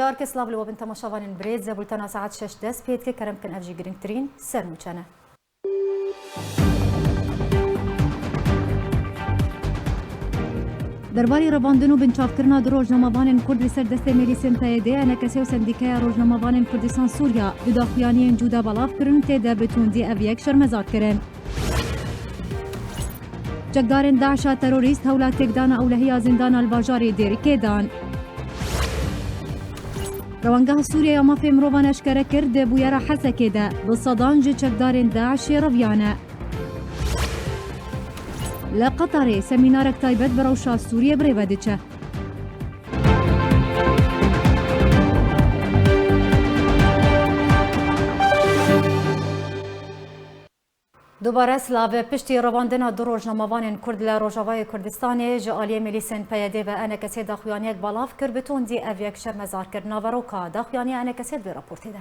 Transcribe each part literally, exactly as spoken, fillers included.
Herkes lav li we bin temaşevanên birêz, bultena saet şeş dest pê dike, kerem kin ev jî girîngtirîn ser nûçe ne. Derbarî revandin û binçavkirina du rojnamevanên Kurd li ser destê mêlîsên P Y D, ENKSê û Sendîkeya Rojnamevanên Kurdistan Sûriya du daxuyaniyên cuda belav kirin, tê de bi tundî ev yek şermezar kirin. Çekdarên DAIŞa terorîst hewla têkdana ewlehiya zîndana li bajarê Dêrikê dan. Rewangeha Sûriye ya Mafê Mirovan eşkere kir, di bûyera Hesekê de bi sedan ji çekdarên DAIŞê reviyane. Li Qetarê semînarek taybet bi rewşa Sûriyê bi rê ve diçe. Dubare silav. Piştî revandina du rojnamevanên Kurd li Rojavayê Kurdistanê ji aliyê milîsên P Y D ve ENKSê daxuyaniyek belav kir, bi tundî ev yek şermezar kir. Naveroka daxuyaniya ENKSê di vê raportê de.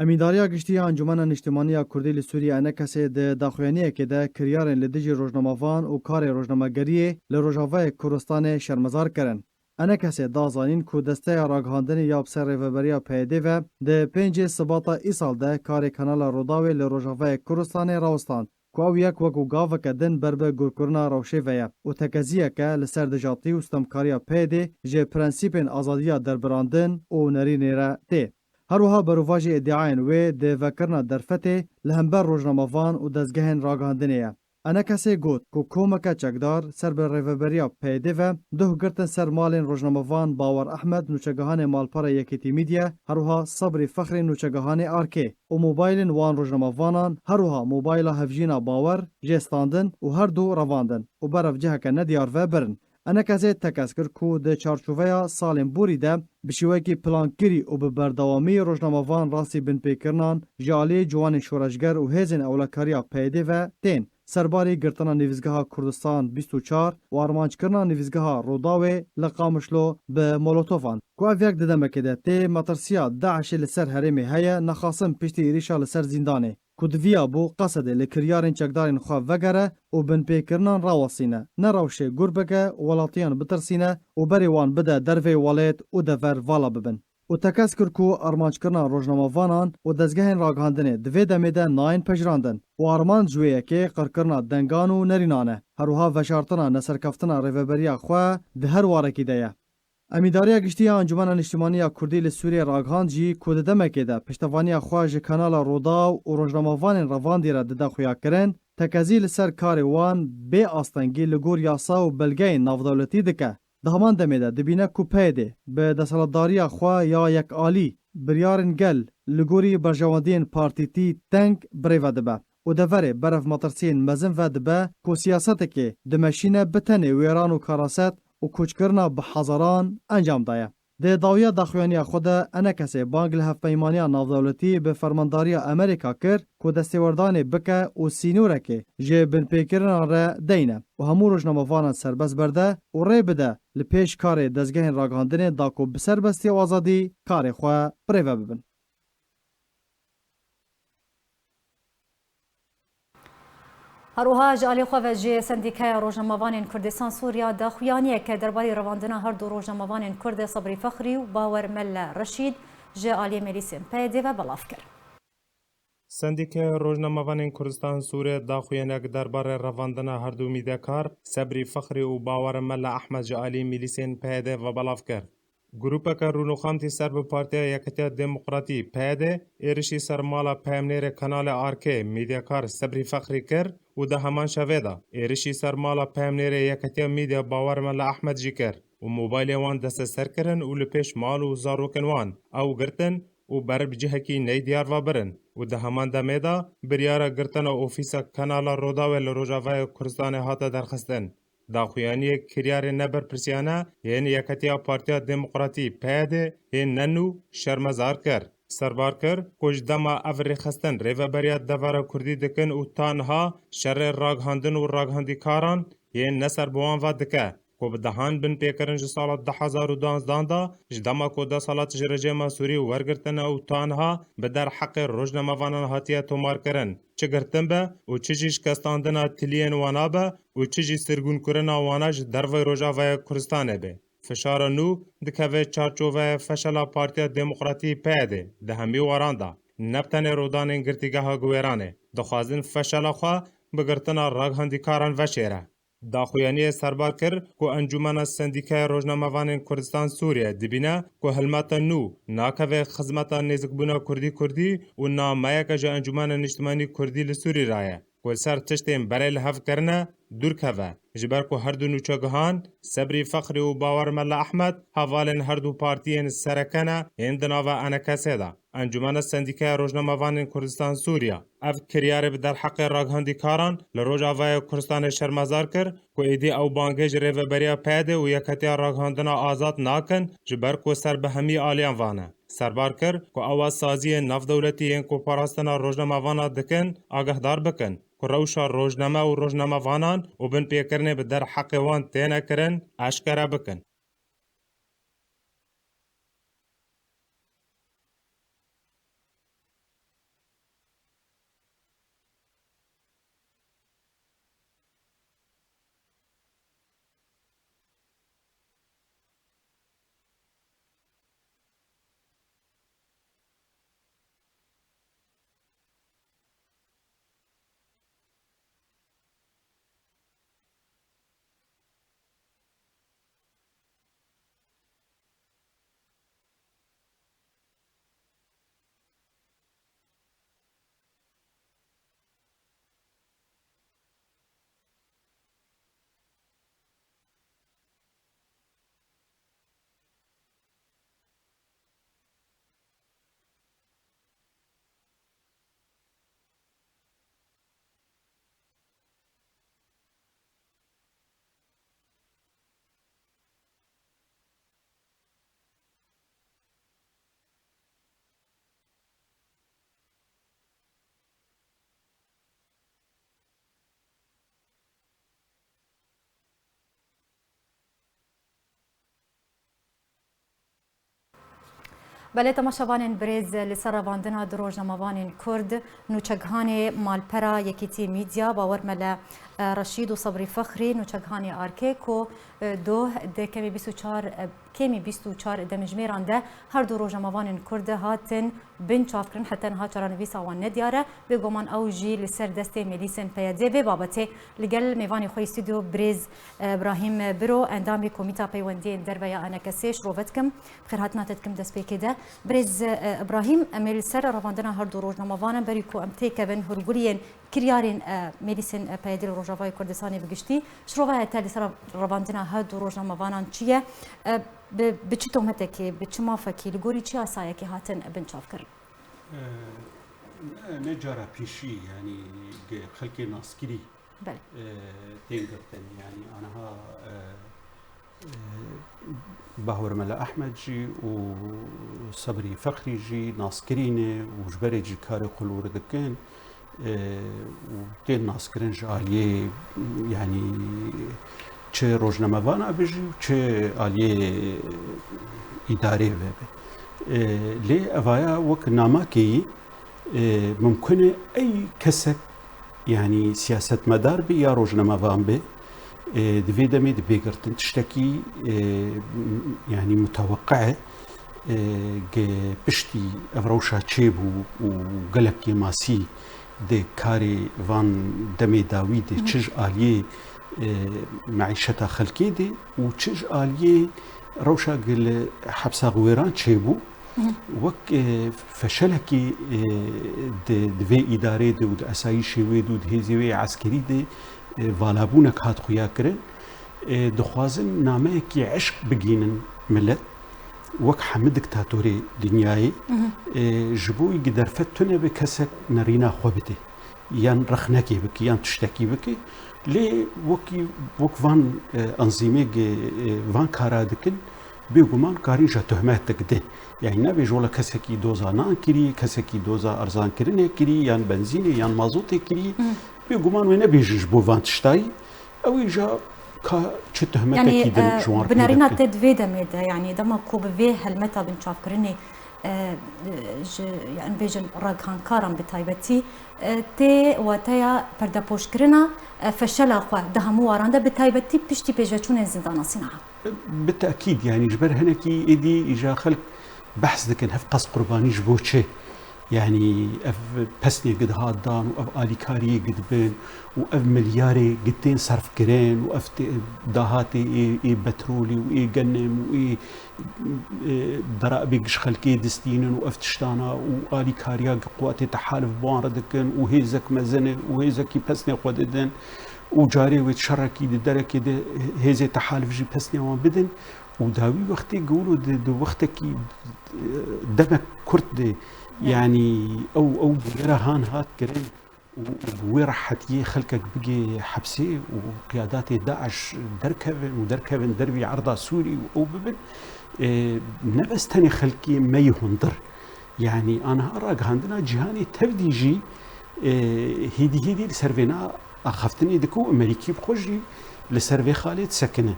Emîndariya Giştî ya Encûmena Niştimanî ya Kurdî li Sûriyê, ENKSê, di daxuyaniyekê de kiryarên li dijî rojnamevan û karê rojnamegeriyê li Rojavayê Kurdistanê şermezar kirin. ENKSê da zanîn ku desteya ragihandinê ya bi ser rêveberiya P Y D ve di pêncê Sibata îsal de karê Kanala Rûdawê li Rojavayê Kurdistanê rawistand, ku ew yek wekû gaveke din ber bi gurkirina rewşê ve ye û tekeziyeke li ser dijatî û stemkariya P Y D ji prensîpên azadiya derbirandin û nerînê re tê. Her wiha berovajî îdiayên wê di vekirina derfetê li hember rojnamevan û dezgehên ragihandinê ye. ENKSê got ku komeke çekdar ser bi rêveberiya P Y D ve doh girtin ser malên rojnamevan Bawer Ehmed, nûçegihanê Malpera Yekîtî Media, her wiha Sebrî Fexrî, nûçegihanê Arkê, û mobaylên wan rojnamevanan, her wiha mobayla hevjîna Bawer jê standin û her du revandin û berev ciheke nediyar ve birin. ENKSê tekez kir ku di çarçoveya salên borî de bi şêweyekî plankirî û bi berdewamî rojnamevan rastî binpêkirinan ji aliyê ciwanên şoreşger û hêzên ewlekariya P Y D ve tên, serbarî girtina nivîzgeha Kurdistan bîst û çar û armanckirina nivîzgeha Rûdawê li Qamişlo bi molotovan, ku ev yek di demekê de tê metirsiya DAIŞê li ser herêmê heye, nexasim piştî êrîşa li ser zîndanê, ku diviyabû Qesedê li kiryarên çekdarên xwe vegere û binpêkirinan rawestîne, ne rewşê gur bike, welatiyan bitirsîne û berê wan bide dervê welêt û dever vala bibin. Û tekez kir ku armanckirina rojnamevanan û dezgehên ragihandinê di vê demê de nayên pejirandin û armanc ji wê yekê qirkirina dengan û nerînan e, her wiha veşartina neserkeftina rêveberiya xwe di her warekî de ye. Emîdariya Giştî ya Encûmena Niştimanî ya Kurdî li Sûriyê ragihand jî ku di demekê de piştevaniya xwe ji Kanala Rûdaw û rojnamevanên revandî re dide xuyakirin, tekezî li ser karê wan bê astengî li gor yasa û belgeyên navdewletî dike. Di heman demê de dibîne ku P Y D bi desthilatdariya xwe ya yekalî biryarên gel li gorî berjewendiyên partîtî teng birêve dibe û deverê berev metirsiyên mezin ve dibe ku siyasetekê dimeşîne bi tenê wêran û karaset û koçkirina bi hezaran encam daye. Di dawiya daxuyaniya xwe de ENKSê bang li hevpeymaniya navdewletî bi fermandariya Amerîka kir ku destêwerdanê bike û sînorekê ji binpêkirinan re deyne û hemû rojnamevanan serbest berde û rê bide li pêş karê dezgehên ragihandinê da ku bi serbestî û azadî karê xwe birêve bibin. Her wiha ji alî xwe ve jî Sendîkeya Rojnamevanên Kurdistan Sûriya daxuyaniyeke derbarî revandina her du rojnamevanên Kurd Sebrî Fexrî û Bawer Melle Reşîd ji aliyê mêlîsên P Y D ve belav kir. Sendîkeya Rojnamevanên Kurdistan Sûrê daxuyaniyek derbarê revandina her du mîdyakar Sebrî Fexrî û Bawer Melle Ehmed ji alî mîlîsên P Y D ve belav kir. Grûpeke rûnixantî ser bi Partiya Yeketiya Demokratî, P Y D, êrişî ser mala peyamnêrê kanalê Arkê, mîdyakar Sebrî Fexrî kir û di heman şevê de êrişî ser mala peyamnêrê Yeketiya Mîdya Bawer Mela Ehmed jî kir û mobaylê wan desteser kirin û li pêş mal û zarokên wan ew girtin û ber bi cihekî neydiyav ve birin û di heman demê de biryara girtina ofîsa Kanala Rûdawê li Rojavayê Kurdistanê hate derxistin. Daxuyaniyê kiryarê neberpirsiyane yên Yeketiya Partiya Demokratî, P Y D, yên ne nû şermezar kir. Serbar kir ku ji dema ev rêxistin rêveberiya devera Kurdî dikin û ta niha şerê ragihandin û ragihandîkaran yên ne ser bi wan ve dike, ku bi dehan binpêkirin ji sala du hezar û duwazdeh de, ji dema ku desthilat ji rejîma Sûrî wergirtine û ta niha bi derheqê rojnamevanan hatiye tomarkirin, çi girtin be û çi jî şikestandina tiliyên wana be û çi jî sirgûnkirina wana ji derveyî Rojavayê Kurdistanê be. Fişara nû dikeve çarçoveya feşela Partiya Demokratî PYDê di hemî weran de, ne bi tenê rûdanên girtîgeha Guwêranê, dixwazin feşela xwe bi girtina raghandîkaran veşêre. Daxuyaniyê serbar kir ku Encûmena Sendîkaya Rojnamevanên Kurdistan Sûriye dibîne ku hilmeta nû nakeve xizmeta nêzikbûna Kurdî-Kurdî û nameyeke ji Encûmena Niştimanî Kurdî li Sûrî re ye, ku li ser tiştên berê li hev kirine dûr keve, ji ber ku her du nûçegihan Sebrî Fexrî û Bawer Mela Ehmed hevalên her du partiyên sereke ne yên di nava ENKSê de. Encûmena Sendîkaya Rojnamevanên Kurdistan Sûriya ev kiryarê bi derheqê raghandîkaran li Rojavayê Kurdistanê şermezar kir ku êdî ew bangê ji Rêveberiya PYDê û Yeketiya Raghandina Azad nakin, ji ber ku ser bi hemî aliyan vane. Serbar kir ku ew a saziyên navdewletî yên ku parastina rojnamevana dikin, agahdar bikin ku rewşa rojname û rojnamevanan û binpêkirinê bi derheqê wan têne kirin, eşkere bikin. Belê, temaşevanên birêz, li ser revandina du rojnamevanên Kurd, nûçeghanê malpera Yekîtî Media, Bawer Mele, e, Reşîd û Sebrî Fexrî, nûçeghanê Arkê, ku, e, doh di kemî bîst û çar, e, kêmî bîst û çar demjimêran de her du rojnamevanên Kurd hatin bin çavkirin, heta niha çarenivîsa wan nediyar e. Bêguman ew jî li ser destê mêlîsên PYDê vê babetê. Li gel mêvanê xwe yê stûdyo birêz, e, Îbrahîm Biro, endamê Komîta Peywendiyên Derve ya ENKSê, şirove dikim. Bi xêrhatina te dikim destpêkê de. Birêz, e, Îbrahîm, em ê li ser revandina her du rojnamevanan berî ku em têkevin hûrguliyên kiryarên, e, mêlîsên, e, PYDê li Rojavayê Kurdistanê bi giştî. Şirovaya te li ser revandina her du rojnamevanan çi ye? E, bi, bi çi tometekê, bi çi mafekî, li gorî çi yasayekê hatin binçavkirin? E, ne, ne cara pêşî, yanî ge-, xelkê naskirî, Belê. e, tên girtin. Yanî aniha, e, e, Bahwer Mela Ehmed jî û Sebrî Fexrî jî naskirî ne û ji berê jî karê xwe li wir dikin, e, û tên naskirin ji aliyê, yanî çi rojnamevana be jî û çi aliyê îdarê ve be. E, lê evaya wek namakê yî, e, mimkun e ey kesek, yanî siyasetmedar be ya rojnamevan be, e, di vê demê dibê girtin tiştekî, e, yanî muteweqe e, ge piştî ev rewşa çêbû û gelek kêmasî di karê van demê dawî de Hı hı. çi ji aliyê, e, meîşeta xelkê de û çi ji aliyê rewşa ge li hepsa Guwêran çêbû, Hı hı. wek, e, feşelekî, e, di, di vê îdarê de û di esayîşê wê de û di hêzê wê eskerî de, e, valabûnek hat xuya kirin. E, dixwazin nameyekî eşq bigînin milet, wek hemî diktatorê dinyayê. Hı hı. E, ji bo wî gi derfet tune be kesek nerîna xwe bide. Yan rexnekê bike, yan tiştekî bike. Lê wekî, wek van, e, enzîmê gi, e, van kara dikin, bêguman karîn ja tohmetek de. Yani nebêje wela kesekî doza nan kirî, kesekî doza erzankirinê kirî, yan benzînê, yan mazotê kirî. Hı. Bêguman wê nebêjin ji bo van tiştayî. Ew îja ka çi tohmetekî Yanî, din e, ji wan re peyda binerîna bikin. Te di vê demê de, yanî dema ku bi vê helmeta binçavkirinê, e, ji, yani bêjin ragihandkaran bi taybetî, e, tê wateya perdepoşkirina, e, feşela xwe di hemû waran de, bi taybetî piştî pêşveçûnên zindana Sînaa. Bi tekîd, yani ji ber hinekî êdî îja xelk behs dikin, hevqas qurbanî ji bo çi? Yani ev pesnê gi dihat dan û ev alîkariyê gi dibin û ev milyarê gi tên serfkirin û ev tê-, dahatê ê, ê petrolê û ê genim û ê, e, derabê gi ji xelkê distînin û ev tiştana û alîkariya gi quwatê tehalif bi wan re dikin û hêzek mezin e û hêzekî pesnê xwe didin û carê wê şerekî di derekê de hêzê tehalif jî pesnê wan bidin û dawî wextê gi wilo di, di wextekî, e, demek kurt de, yani ew, ew bûyera han hat kirin û, û bi wê rehetiyê xelkek bigê hepsê û qiyadatê DAIŞ derkevin û derkevin dervî erda Sûrî û ew bibin, e, ne bes tenê xelkê me yê hundir. Yani aniha ragihandina cîhanê tevdî jî, e, hêdî hêdî li ser vêna axaftinê dike û Amerîkî bi xwe jî li ser vê xalê disekinin.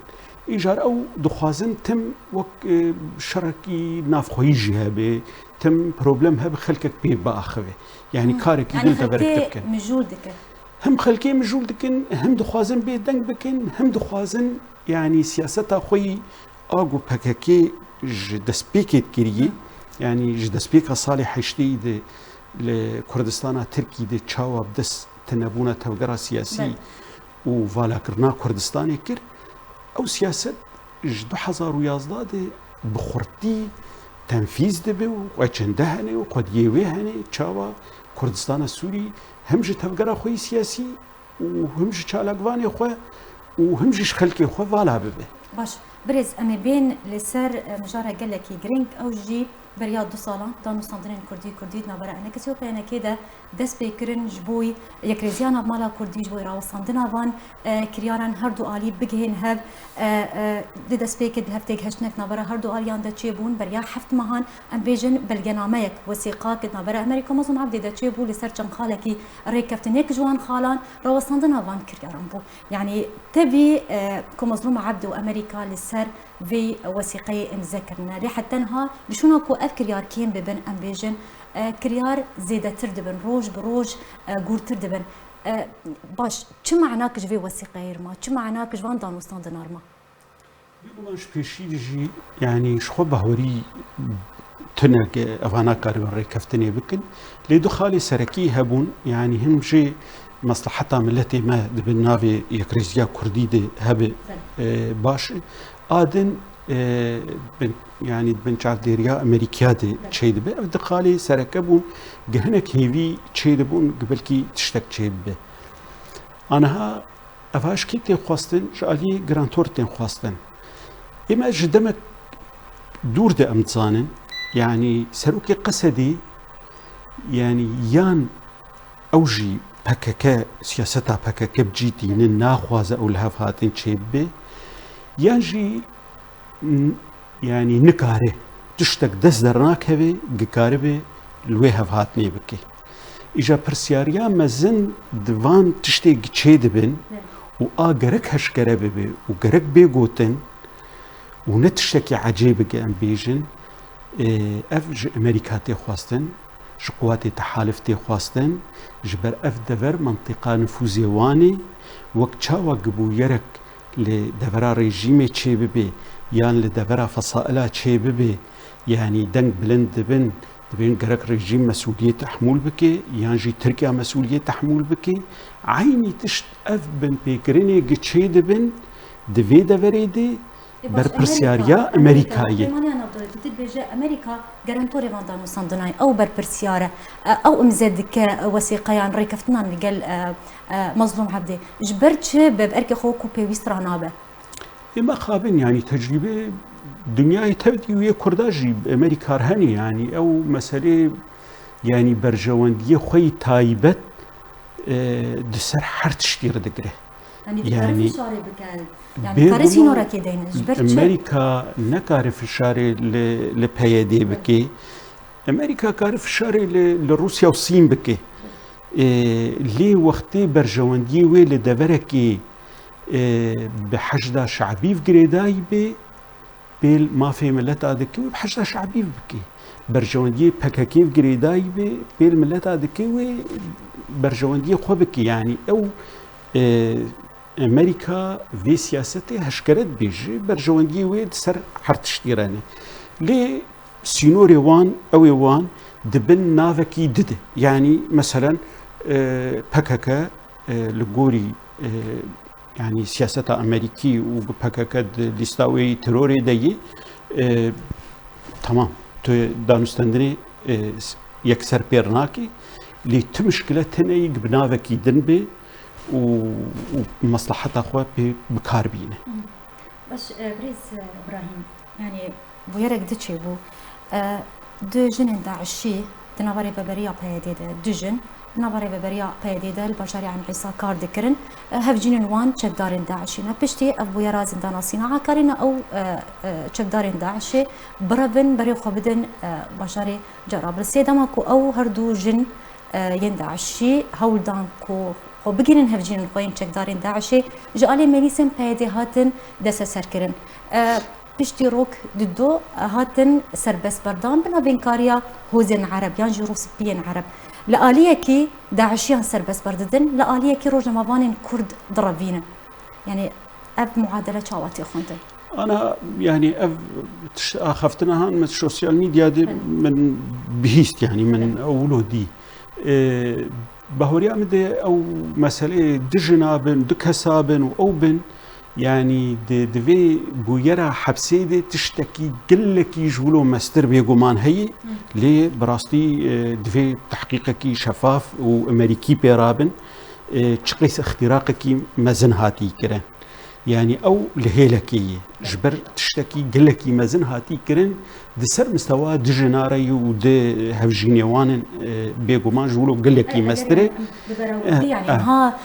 Îcar ew dixwazin tim wek, e, şerekî navxweyî jî hebe, tim problem hebe xelkek pê biaxive. Yani karekî din teverek te bikin. Mijûl dike. Hem xelkê mijûl dikin, hem dixwazin bêdeng bikin, hem dixwazin, yani siyaseta xwe yî a ku P K K ji destpêkê dikiriyê, yani ji destpêka salê heştê de li Kurdistana Tirkî de çawa bi dest tunebûna tevgera siyasî û valakirina Kurdistanê kir, ew siyaset ji du hezar û yazdeh de bi xurtî tenfîz dibe û xwe çende hene û xwediyê wê hene, çawa Kurdistana Sûrî hem ji tevgera xwe yî siyasî û him ji çalakvanê xwe û him jî ji xelkê xwe vala bibe. Baş, birêz, em ê bên li ser, e, mijara gelekî girîng, ew jî beriya du salan danûstandinên Kurdî, Kurdî di navbera enekesî û P N K'ê de dest pê kirin ji bo yekrêziya navmala Kurdî, ji bo rawestandina van, e, kiryaran her du alî bigihên hev. E, e, di destpêkê di hev têgihiştinek navbera her du aliyan de çêbûn, beriya heft mehan, em bêjin belgenameyek, wesîqak di navbera Amerîka Mazlûm Ebdî de çêbû, li ser çend xalekî rêkeftinêk ji wan xalan rawestandina van kiryaran bû. Yanî tevî, e, ku Mazlûm Ebdî û Amerîka li ser vê wesîqeyê îmze kirine. Lê heta niha li şûna ku ev kiryar kêm bibin, em bêjin, e, kiryar zêdetir dibin, roj bi roj, e, gûrtir dibin. E, baş, çi manak ji vê wesîqeyê re ma? Çi manak ji van danûstandinan re ma? Bêguman ji pêşî de jî, yanî ji xwe bawerî tune ke evana karibin rêkeftinê bikin. Lê du xalê serekî hebûn, yanî him jê mesleheta miletê me di bin navê yekrêziya Kurdî de hebe, e, baş e. A din, e, bin, yanî di bin çavdêriya Amerîkaya de çêdibe. Ev du xalê sereke bûn, gi hinek hêvî çêdibûn, gi belkî tiştek çêbibe. Aniha Eva ji kê tên xwestin? Ji aliyê grantor tên xwestin. Ê me ji demek dûr de em dizanin, yanî serokê Qesedê, yanî yan ew jî P K K, siyaseta P K K bi cî tînin, naxwaze ew li hev hatin çêbibe, yan jî n-, yanî nikare tiştek dest dernakeve, gikaribe li wê hevhatinê bike. Îja pirsyariya mezin di van tiştê gi çêdibin û a gerek heşkere bibe û gerek bê gotin û ne tiştekî ecêb bike em bêjin, e, ev ji Amerîka tê xwestin, ji quwatê tehalif tê xwestin, ji ber ev dever mentiqa nifûzê wan e, wek çawa gi bûyerek li devera rejîmê çêbibe yan li devera fesaila çêbibe, yanî deng bilind dibin, dibên gerek rejîm mesûliyê tehmûl bike yan jî Tirkiye mesûliyê tehmûl bike. Eynî tişt ev binpêkirinê gi çêdibin di vê deverê de. Ê baş, berpirsyariya Amerîka, Amerîka, Amerîka ye. Peymanê Anadolê, tu dibêje Amerîka garantorê van danûstandinan, ew berpirsyar e, e, ew imze dike, e, wesîqeyan, rêkeftinan li gel, e, e, Mazlûm Ebdê. Ji ber çi bi, bi erkê xwe wekû pêwîst ranabe? Ê mexabin, yanî tecrîbê dinyayê tevdî û yê Kurda jî Amerîka re hene, yanî ew meselê, yanî berjewendiyê xwe yî taybet, e, di ser her tiştî re digire. Yanî dikare, yanî fişarê bike, yanî dikare sînorekê deyne. Ji ber çi? Amerîka nekare fişarê li, li P Y D bike. Amerîka kare fişarê li, li Rûsya û Sîn bike. Ê, lê wextê berjewendiyê wê li deverekê, ê, bi Heşda Şe'bî ve girêdayî bê, pêl mafê mileta dike wê bi Heşda Şe'bî ve bike. Berjewendiyê P K K girêdayî be, pêl mileta dike wê berjewendiyê xwe bike. Yanî ew, e, Amerîka vê siyasetê heşkere dibêje, berjewendiyê wê di ser her tiştî re ne. Lê sînorê wan, ew ê wan di bin navekî di de. Yanî meselen, e, P K K, e, li gorî, e, yanî siyaseta Amerîkî û bi P K K di lîsta wê yî terorê de yê, e, tamam, tu danûstendinê, e, s-, yekser pêr nakî, lê tu mişkile teneyî bi navekî din bê û, û mesleheta xwe pê bi kar bîne. Baş, e, birêz, e, Ibrahîm, yanî bûyerek di çêbû. E, du jinên DAIŞî di nava rêveberiya P Y D'ê de, du jin di nava rêveberiya P Y D'ê de li bajarê Eyn Îsa kar dikirin. E, hevcînên wan çekdarên DAIŞî ne. Piştî ev bûyera zindana Sînaa karîne ew, e, e, çekdarên DAIŞê birevin, berê xwe bidin, e, bajarê Cerablsê. Dema ku ew her du jin, e, yên DAIŞî hewl dan ku xwe bigihînin hevcînên xwe yên çekdarên DAIŞê, ji alî milîsên P Y D'ê hatin desteserkirin. E, piştî rok dido, e, hatin serbestberdan bi navînkariya hozên Ereb yan jî rûspiyên Ereb. Li aliyekî DAIŞiyan serbestber didin, li aliyekî rojnamevanên Kurd direvînin. Yanî ev muadele çawa tê xwendin? Ana, yanî ev tişt axaftina han me sosyal medya de Belê. Min bihîst, yanî min Belê. Ew wilo dî. E, bahoriya min de ew meseleyê du jina bin, du kesa bin û ew bin, yanî di, di vê bûyera hepsê de tiştekî gelekî ji wilo mestir bêguman heye, Hı. Lê bi rastî, e, divê tehqîqekî şefaf û Amerîkî pê rabin, e, çi qeys îxtîraqekî mezin hatî kirin. Yanî ew li hêlekê ye. Ji ber tiştekî gelekî mezin hatî kirin, di ser mistewa du jina re yî û di hevjînê wan in, e, bêguman ji wilo gelekî mestir e. Bi berawetî, Eh, yanî eh. Ha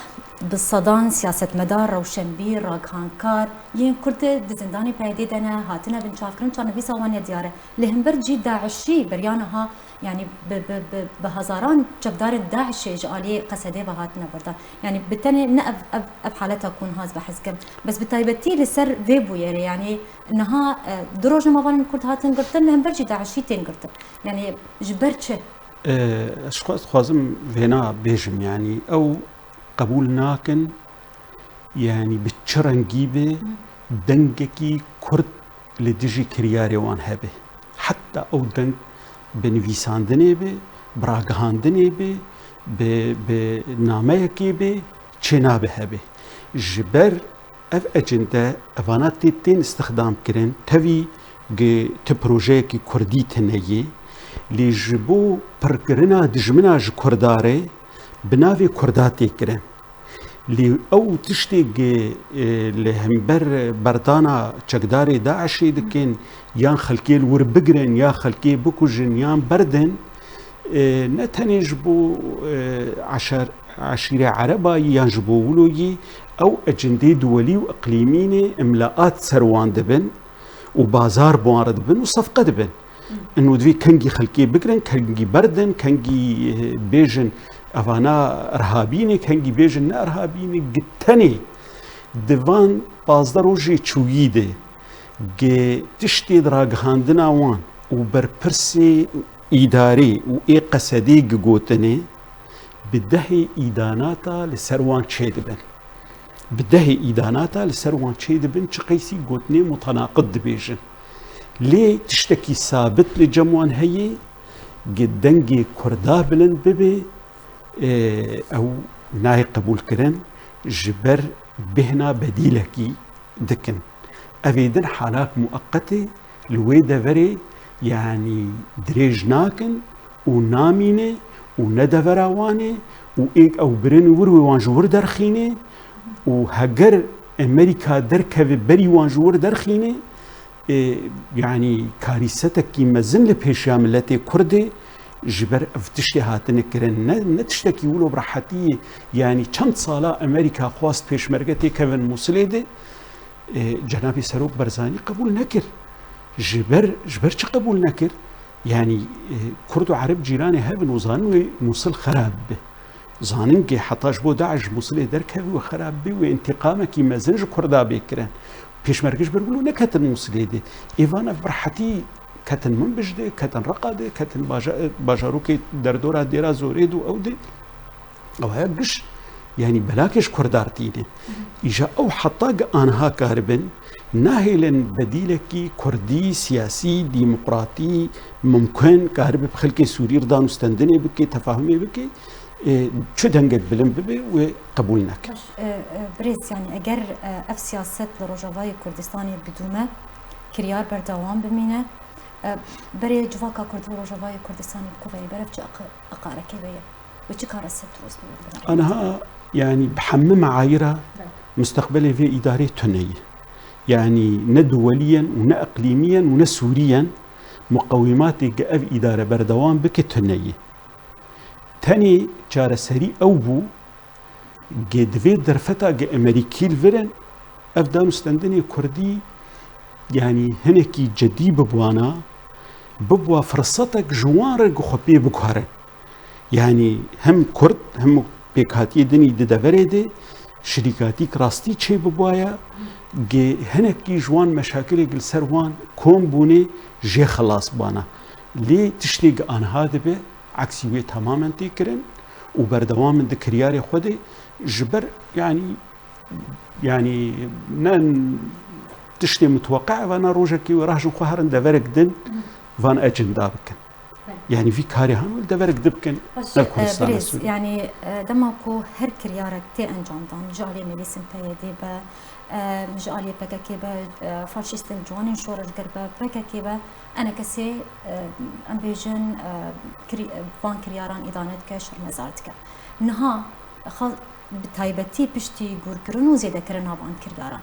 bi sedan siyasetmedar, rewşenbîr, ragihandkar yên Kurd di zindanê P Y D'ê de ne, hatine binçavkirin, çarenivîsa wan ne diyar e. Li hember cî DAIŞî beriya niha, yanî bi, bi, bi, bi hezaran çekdarên DAIŞê ji aliyê Qesedê ve hatine berdan. Yanî bi tenê ne ev, ev, ev haleta ku niha ez behs dikim. Bes bi taybetî li ser vê bûyerê, yanî niha, e, du rojnamevanên Kurd hatin girtin, li hember cî DAIŞî tên girtin. Yanî ji ber çi? E, ez xwe-, dixwazim vêna bêjim, yanî ew qebûl nakin, yanî bi çi rengî be, Hı. Dengekî Kurd li dijî kiryarê wan hebe. Heta ew deng bi nivîsandinê be, bi ragihandinê be, bi, bi nameyekê be, çênabe hebe. Ji ber ev ecinde, evana tê tên îstixdam kirin, tevî gi ti projeyekî Kurdî tune ye, lê ji bo pirkirina dijmina ji Kurda re bi navê Kurda tê kirin. Lê ew tiştê gi, e, li hember berdana çekdarê DAIŞê dikin, yan xelkê li wir bigirin, ya xelkê bikujin, yan berdin, e, ne tenê ji bo, e, eşer-, eşîrê Ereba yî yan ji bo wilo yî, ew ecindê duwelî û iqlîmî ne, imlaat ser wan dibin û bazar bi wan re dibin û sefqe dibin. Ino divê kengî xelkê bigirin, kengî berdin, kengî, eh, bêjin evana irhabî ne, kengî bêjin ne irhabî ne, gi tenê di van pazdeh rojê çûyî de gi tiştê di ragihandina wan û berpirsê îdarê û ê Qesedê gi gotinê, bi dehê îdanata li ser wan çêdibin. Bi dehê îdanata li ser wan çêdibin, çi qeysî gotinê mutenaqid dibêjin. Lê tiştekî sabit li cem wan heye, gi dengê Kurda bilind bibe, e, ew nayê qebûlkirin, ji ber bêhna bedîlekî dikin. Ev ê din halak mueqetê li wê deverê, yanî dirêj nakin û namîne û ne devera wan e û êk ew birin wir wê wan ji wir derxîne û heger Amerîka derkeve berî wan ji wir derxîne, e, yanî karîsetekî mezin li pêşiya miletê Kurdê ji ber ev tiştê hatine kirin. Ne, ne tiştekî wilo bi rehetî ye. Yanî çend sala Amerîka xwast pêşmerge têkevin Mûsilê de, e, Cenabê Serok Barzanî qebûl nekir. Ji ber, ji ber çi qebûl nekir? Yanî, e, Kurd û Ereb cîranê hev in û zanin wê Mûsil xerab be. Zanin ke heta ji bo DAIŞ ji Mûsilê derkeve û xerab be, wê întîqamekî mezin ji Kurda bê kirin. Pêşmerge ji ber wilo neketin Mûsilê de. Ê van ev bi rehetî Ketin Minbij de, ketin Reqa de, ketin baja-, bajarokê derdora Dêra Zorê de û ew de. Ew heye giş, yanî belakê ji Kurda re tîne. Îja ew heta gi aniha karibin, nahêlin bedîlekî Kurdî, siyasî, demokratî, mimkun, karibe bi xelkê Sûrî re dan û stendinê bike, tefahumê bike, e, çi dengek bilind bibe wê qebûl neke. Baş, e, e, birêz, yanî eger, e, ev siyaset li Rojavayê Kurdistanê bidûme, kiryar berdewam bimîne, e, berê civaka Kurdî li Rojavayê Kurdistanê bi ku ve yê, berev çi iq-, iqarekê ve ye? Wê çi kare ser tirost bibe? Aniha, yanî bi hemî meayîra musteqbelê vê îdarê tune ye. Yanî ne duwelî yen û ne iqlîmî yen û ne Sûrî yen, muqewîmatê gi ev îdare berdewam bike tune ye. Tenê çareserî ew bû, gi di vê derfeta gi Emerîkî li vir in, ev dan û stendinê Kurdî, yanî hinekî cedî bibwana, bibwa firsetek ji wan re gi xwe pê biguherin. Yanî hem Kurd, hem pêkhatiyê dinî di deverê de şirîkatîk rastî çêbibwaya, gi hinekî ji wan meşakilê gi li ser wan kom bûne jê xelas bana. Lê tiştê gi aniha dibe, eksî wê temamen tê kirin û berdewam in di kiryarê xwe de ji ber, yanî, yanî ne tiştê mutweqe, ev e, ne rojekê wê rahjin xwe herin deverek din van ecenda bikin. Belê. Yanî vî karê han wê li deverek di bikin, Baş, ne li e, Kurdistana birêz, Sûriyê. Yanî, e, dema ku her kiryarek tê encamdan, ji aliyê Meclîsên P Y D be, e, ji aliyê P K K be, e, faşîstên ciwanên şoreşger be, P K K be, enekesê, e, em bêjin, e, kirî-, e, van kiryaran îdane dike, şermezar dike. Niha, xal-, bi taybetî piştî gûrkirin û zêdekirina van kiryaran.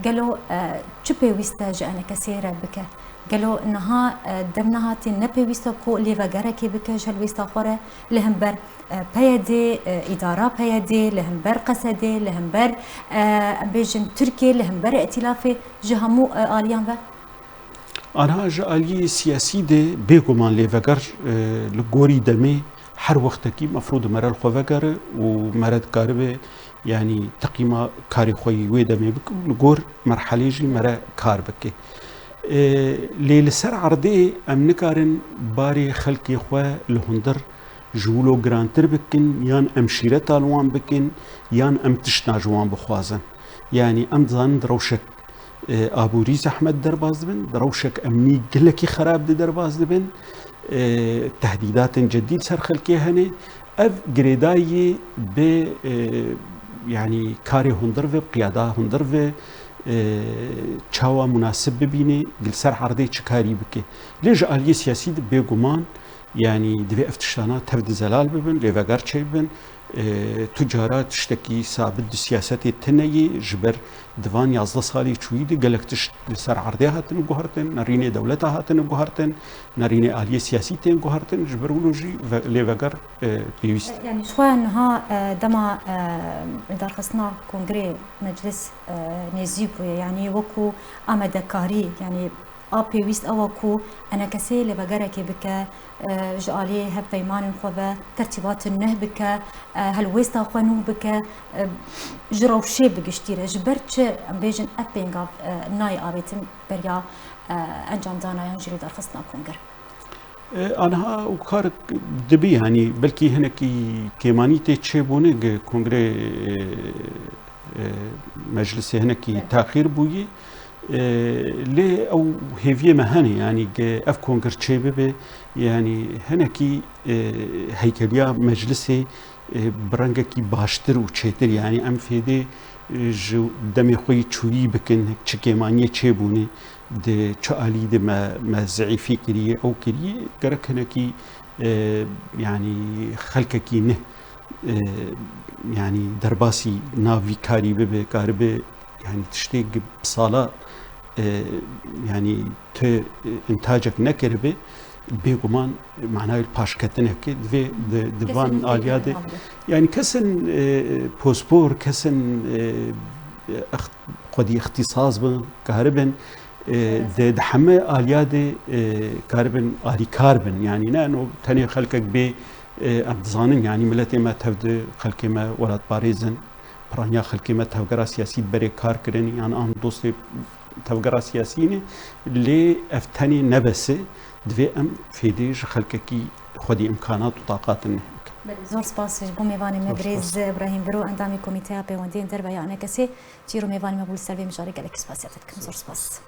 Gelo, e, çi pêwîst e ji enekesê re bike? Gelo niha, e, dem nehatê ne pêwîst e ku lêvegerekê bike ji helwêsta xwe re li hember, e, P Y D, e, îdara P Y D, li hember Qesedê, li hember, e, em bêjin Tirkiyê, li hember îtîlafê ji hemû, e, aliyan ve? Aniha ji aliyê siyasî de bêguman lêveger, e, li gorî demê her wextekî mefrû di mere li xwe vegere û mere dikaribe, yanî teqîma karê xwe yî wê demê bike û li gor merhelê jî mere kar bike. E, lê li ser erdê em nikarin barê xelkê xwe li hundir ji wilo girantir bikin, yan em şîreta li wan bikin, yan em tiştna ji wan bixwazin. Yanî em dizanin di rewşek e, aborî zehmet derbas dibin, di rewşek emnî gelekî xerab de derbas dibin, e, tehdîdatên cedî li ser xelkê hene. Ev girêdayî bi, e, yanî karê hundir ve, bi qiyada hundir ve, e, çawa munasib bibîne, li ser erdê çi karî bike. Lê ji aliyê siyasî de bêguman, yanî divê ev tiştana tev di zelal bibin, lêveger çêbibin, E, tu cara tiştekî sabit di siyasetê tune yî, ji ber di van yazdeh salê çûyî de gelek tişt li ser erdê hatine guhertin, nerînê dewleta hatine guhertin, nerînê aliyê siyasî tên guhertin, ji ber wilo jî ve-, lêveger, e, pêwîst e. Yanî ji xwe niha, e, dema, e, lidarxistina kongrê meclis, e, nêzî bûye, yanî wekû amadekarî, yanî a pêwîst ew e ku enekesê lêvegerekê bike, e, ji aliyê hevpeymanên xwe ve tertîbatên nuh bike, e, helwêsta xwe nû bike, e, ji rewşê bi giştî re. Ji ber çi, em bêjin, ev pêngav, e, nayê avêtin beriya, e, encamdana yan jî lêdarxistina kongre? E, aniha û kar dibe, yanî belkî hinekî kêmanî tê çêbûne, gi kongrê, e, e, meclisê hinekî Evet. taxîr bûyî. E, lê ew hêviyê me hene, yanî ge ev kongir çê bibe, yanî hinekî, e, heykeliya meclisê, e, bi rengekî baştir û çêtir, yanî em fêdê, e, ji demê xwe yî çûyî bikin, çi kêmaniyê çêbûne, di çi alî de me, me zeîfî kiriye, ew kiriye, gerek hinekî, e, yanî xelkekî ne, e, yanî derbasî nav vî karî bibe, karibe, yanî tiştê gi bi sala, e, yanî tu, e, intacek nekiribe, bêguman manayê paşketineke divê di, di van Kesên aliya de, neyê. Yanî kesên, e, pospor, kesên, e, ex-, xwedî îxtîsas bin, karibin, e, Evet. di, di heme aliya de, e, karibin alîkar bin. Yanî ne no tenê xelkek bê, e, em dizanin, yanî miletê me tev di xelkê me welatparêz in, piraniya xelkê me tevgera siyasî berê kar kirin, yan an dostê Tevgera siyasî ne, lê ev tenê ne bes e, divê em fêdê ji xelkekî xwedî îmkanat û taqatin ne bikin. Belê, zor spas ji bo mêvanê me, Zor birêz spas. Îbrahîm Biro, endamê Komîteya Pêwendiyên Derve ya ENKSê, çîro mêvanê me bû, li ser vê mijarê gelekî spasiya te dikim. Zor spas.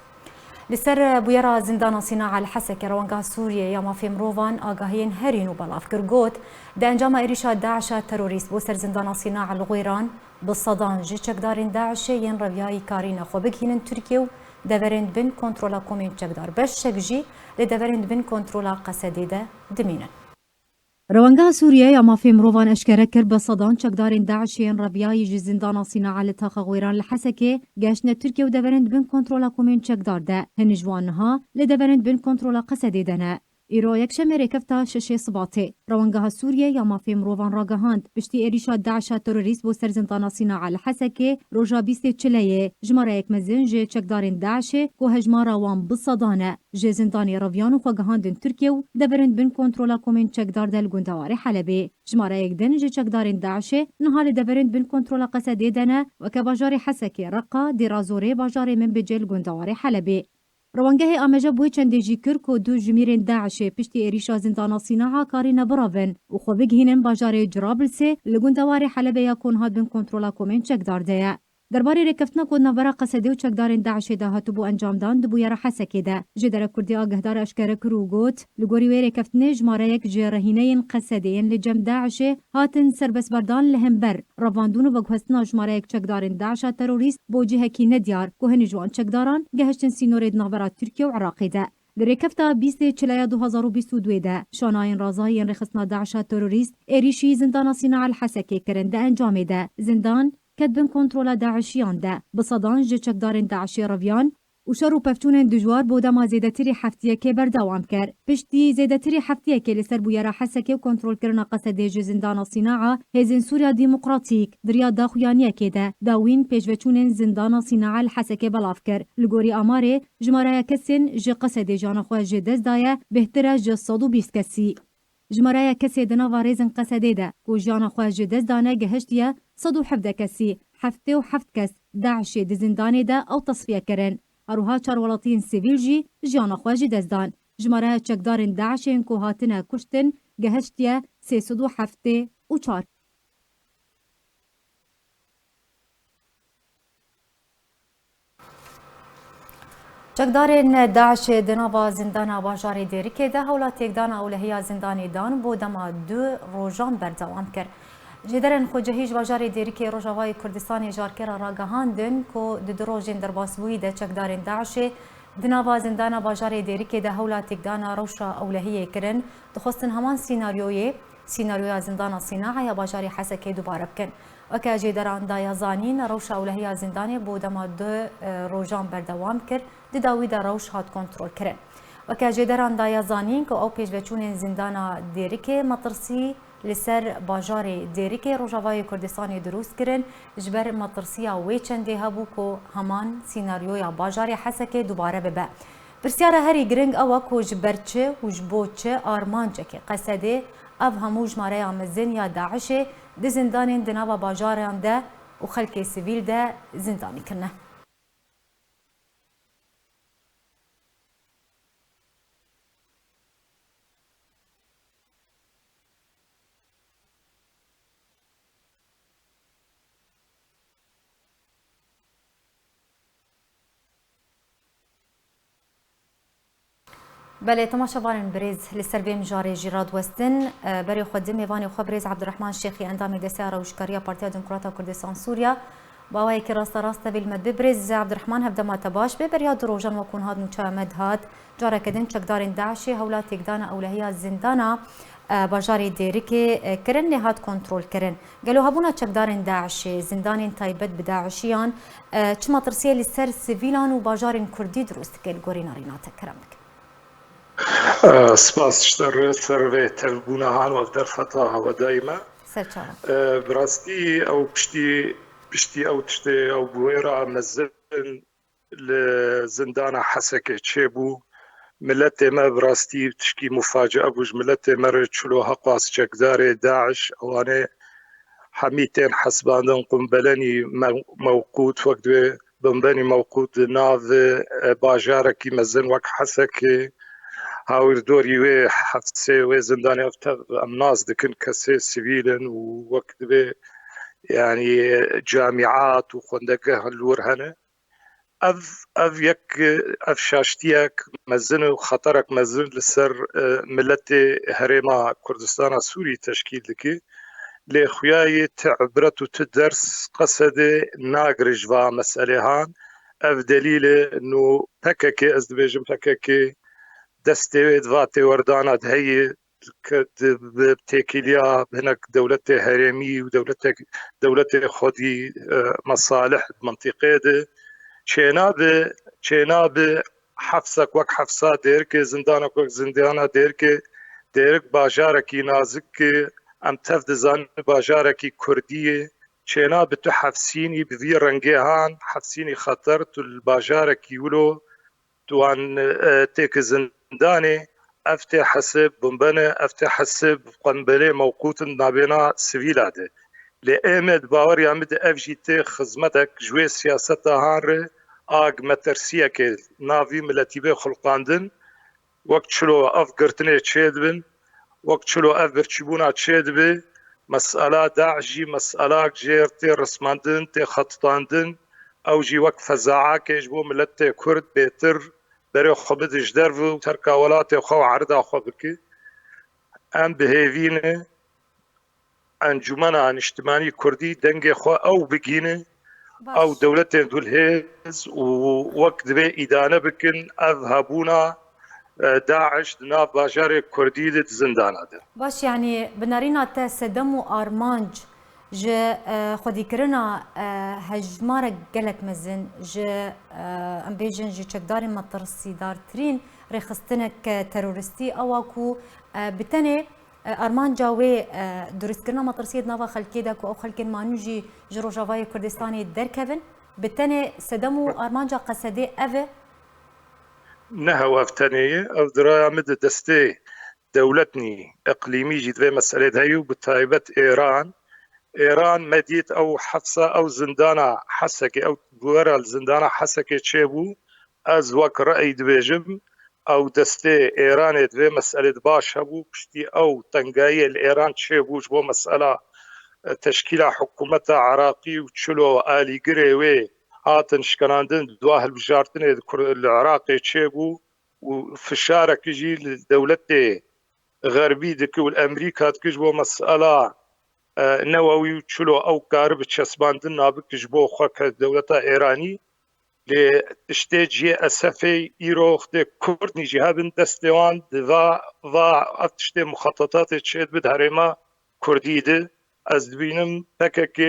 Li ser bûyera zindana Sînaa li Hesekê, Rewenga Sûriyê ya Mafê Mirovan agahiyên herî nû belav kir, got, di encama êrîşa DAIŞa terorîst bo ser zindana Sînaa li Xwêran, bi sedan ji çekdarên DAIŞê yên reviyayî karîne xwe bigihînin Tirkiye û deverên di bin kontrola komên çekdar, beşek jî li deverên di bin kontrola Qesedê de dimînin. Rewenga Sûriye ya Mafê Mirovan eşkere kir, bi sedan çekdarên DAIŞê yên reviyayî ji zindana Sînaa li taxa Xwêran li Hesekê geştine Tirkiye û deverên di bin kontrola komên çekdar de. Hin ji wan niha li deverên di bin kontrola Qesedê de ne. Îro yekşemê rêkefta şeşê Sibatê, Rewengeha Sûriye ya Mafê Mirovan ragihand, piştî êrîşa DAIŞa terorîst bo ser zindana Sînaa li Hesekê roja bîstê Çileyê, jimareyek mezin ji çekdarên DAIŞê ku hejmara wan bi sedan e, ji zindanê reviyan û xwe gihandin Tirkiye û deverin bin kontrola komên çekdar de li gundewarê Helebê. Jimareyek din ji çekdarên DAIŞê niha li deverin bin kontrola Qesedê de ne, weke bajarê Hesekê, Reqa, Dêra Zorê, bajarê Minbicê li gundewarê Helebê. Rewangehê ameje bi wê çendê jî kir ku du jimîrên DAIŞê piştî êrîşa zindana Sînaa karîne birevin û xwe bigihînin bajarê Cirablsê li gundewarê Helebê ya ku niha bin kontrola komên çekdar de ye. Derbarê rêkeftina ku di navbera Qesedê û çekdarên DAIŞê de hatibû encamdan di bûyera Hesekê de, ji derek Kurdî agahdarê eşkere kir û got, li gorî wê rêkeftinê jimareyek ji rehîneyên Qesedê yên li cem DAIŞê hatin serbestberdan li hember revandin û veguhestina jimareyek çekdarên DAIŞa terorîst bo cihekî nediyar ku hinî ji wan çekdaran gehiştin sînorê di navbera Tirkiye û Iraqê de. Di rêkefta bîstê Çileya du hazar û bîst û duyê de şanayên razayî yên rêxistina DAIŞa terorîst êrîşî zindana Sînaa li Hesekê kirin. Di encamê de zindan ket bin kontrola DAIŞiyan de. Bi sedan ji çekdarên DAIŞê reviyan û şer û pevçûnên dijwar bo dema zêdetirî heftiyekê berdewam kir. Piştî zêdetirî heftiyekê li ser bûyera Hesekê û kontrolkirina Qesedê ji zindana Sînaa, hêzên Sûriya Demokratîk di riya daxuyaniyekê de dawîn pêşveçûnên zindana Sînaa li Hesekê belav kir. Li gorî amarê, jimareya kesên ji Qesedê jiyana xwe ji dest daye bêhtir e ji sed û bîst kesî. Jimareya kesê di nava rêzên Qesedê de ku jiyana xwe ji dest dane gehiştiye sed û hevdeh kesî, heftê û heft kes DAIŞê di zindanê de ew tesfiye kirin. Her wiha çar welatiyên sivîl jî jiyana xwe ji dest dan. Jimareya çekdarên DAIŞê yên ku hatine kuştin gehiştiye sê sed û heftê û çar. Çekdarên DAIŞê di nava zindana bajarê Dêrikê de hewla têkdana ewlehiya zindanê dan bo dema du rojan berdewam kir. Jêderên xwecihî ji bajarê Dêrikê Rojavayê Kurdistanê ji Arkê re ragihandin ku di du rojên derbasbûyî de çekdarên DAIŞê di nava zindana bajarê Dêrikê de hewla têkdana rewşa ewlehiyê kirin, dixwestin heman sînaryoyê, sînaryoya zindana Sînaa ya bajarê Hesekê dubare bikin. Weke jêderan daye zanîn, rewşa ewlehiya zindanê bo dema du, e, rojan berdewam kir, di dawî de rewş hat kontrolkirin. Weke jêderan daye zanîn ku ew pêşveçûnên zindana Dêrikê metirsî li ser bajarê Dêrikê Rojavayê Kurdistanê dirûst kirin, ji ber metirsiya wê çendê hebû ku heman sînaryoya bajarê Hesekê dubare bibe. Pirsyara herî giring ew e ku ji ber çi û ji bo çi armancekê Qesedê ev hemû jimareya mezin ya DAIŞê di zindanên di nava bajaran de û xelkê sivîl de zindanî kirine. Belê, temaşevanên birêz, li ser vê mijarê jî radiwestin, e, berê xwe di mêvanê xwe birêz Abdurrahman Şêxî, endamê Desteya Rewşkariya Partiya Demokrata Kurdistan Sûriya, bi awayekî rasterast tevî li me dibe. Birêz Abdurrahman, hevdema te baş be. Beriya du rojan wekû niha nûçeya me dihat, careke din çekdarên DAIŞê hewla têkdana ewlehiya zindana, e, bajarê Dêrikê, e, kirin, lê hat kontrolkirin. Gelo hebûna çekdarên DAIŞê, zindanên taybet bi DAIŞiyan, e, çi metirsiyê li ser sivîlan û bajarên Kurdî dirûst dike li gorî nerîna te? Kerem bike. E, spas ji te re ser vê tevbûna han û ev derfeta hewadayî me. Ser çavan. E, bi rastî ew piştî, piştî ew tiştê, ew bûyera mezin li zindana Hesekê çêbû. Miletê me bi rastî tişkî mufacia bû ji miletê me re, çilo heqwas çekdarê DAIŞ, ewanê hemî tên hesibandin qumbelenî me-, mewqût wek divê bombenî mewqût di nav, e, bajarekî mezin wek Hesekê, hawîrdorî wê hefsê wê zindanê ev tev em nas dikin kesê sivîl in û wek divê, yanî, camîat û xwendegeh li wir hene. Ev, ev yek, ev şaştiyek mezin û xeterek mezin li ser, e, miletê Herêma Kurdistana Sûrî teşkîl dike. Lê xuya yê ti ibret û ti ders Qesedê nagire ji va meselê han. Ev delîl e, nû P K K, ez dibêjim P K K destê wê di va têwerdana de heye, ke di, bi têkiliya hinek dewletê herêmî û dewletek, dewletê xwedî, e, mesalih di mintîqê de çênabe, çênabe hefsek wek hefsa Dêrikê, zindanek wek zindana Dêrikê, Dêrik bajarekî nazik e, em tev dizanin bajarekî kurdî ye, çênabe tu hefsînî bi vî rengê han, hefsînî xeter, tu li bajarekî wilo, tu wan, e, têke zindanê, ev tê hesib bombe ne, ev tê hesib qembelê mewqût in nabêna sivîla de. Lê ê me di baweriya min de ev jî tê xizmetek ji wê siyaseta han re, a gi metirsiyekê nav vî miletî bê xulqandin, wek çilo ev girtinê çêdibin, wek çilo ev birçîbûna çêdibe, mesela DAIŞ jî meselak jêr tê rismandin, tê xetitandin, ew jî wek fezaakê ji bo miletê Kurd bêtir berê xwe bide ji derve û terka welatê xwe û erda xwe bike. Em bi hêvî ne Encûmena Niştimanî Kurdî dengê xwe ew bigihîne, Baş. ew dewletên dulhêz û wek divê îdane bikin, ev hebûna, e, DAIŞ di nav bajarê Kurdî de di zindana de. Baş, yanî bi nerîna te sedem û armanc ji, e, xwedîkirina, e, hejmarek gelek mezin ji, e, em bêjin ji çekdarên metirsîdartirîn rêxistinek, e, terorîstî ew a ku, e, bi tenê, e, armanca wê, e, durustkirina metirsiyê di nava xelkê de ku ew xelkên manû jî ji Rojavayê Kurdistanê derkevin, bi tenê sedem û armanca Qesedê ev e? Ne hew ev tenê ye. Ev di raya min de destê dewletnî, iqlîmî jî di vê meselê de heye û bi taybet Êran. Êran me dît ew hefsa, ew zindana Hesekê, ew bûera li zindana Hesekê çêbû. Ez wek re'y dibêjim, ew destê Êranê di vê meselê de baş hebû. Piştî ew tengayiyê li Êran çêbû ji bo mesela, e, teşkîla hikûmeta Iraqî û çilo alîgirê wê hatin şikenandin, di dua hilbijartinê di Kur-, li Iraqê çêbû û fişarek jî li dewletê Xerbî dike û li Emerîka dike ji bo mesela, e, newewî û çilo ew karibe çesbandin nabike ji bo xwe ke dewleta Êranî. Lê tiştê cihê Esefê îro xtê Kurdnî jî hebin destê wan di va, va ev tiştê muxetetatê çêdibe di herêma Kurdî de. Ez dibînim P K K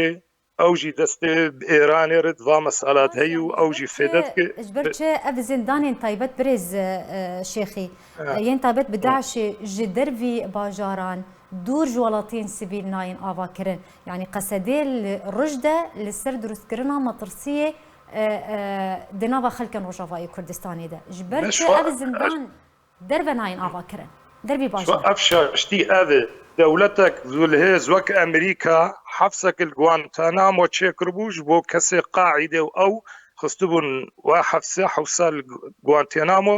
ew jî destê bi Êranê re di va mesela de heye û ew jî fêde dike. Ji ber çi ev zindanên taybet birêz, e, Şêxî, e, yên taybet bi DAIŞê ji dervî bajaran dûr ji welatiyên sivîl nayên avakirin? Yanî Qesedê li roj de li ser durustkirina metirsiyê, e, e, di nava xelkên Rojavayê Kurdistanê de. Ji ber çi ev zindan derve nayên avakirin? Dervî bajar. Ev şaştî ev e. Dewletek zûlhêz wek Emerîka hefsek li Guantanamo çêkiribû ji bo kesê Qaîdê û ew xistibûn we hefsê hewsa li Guantanamo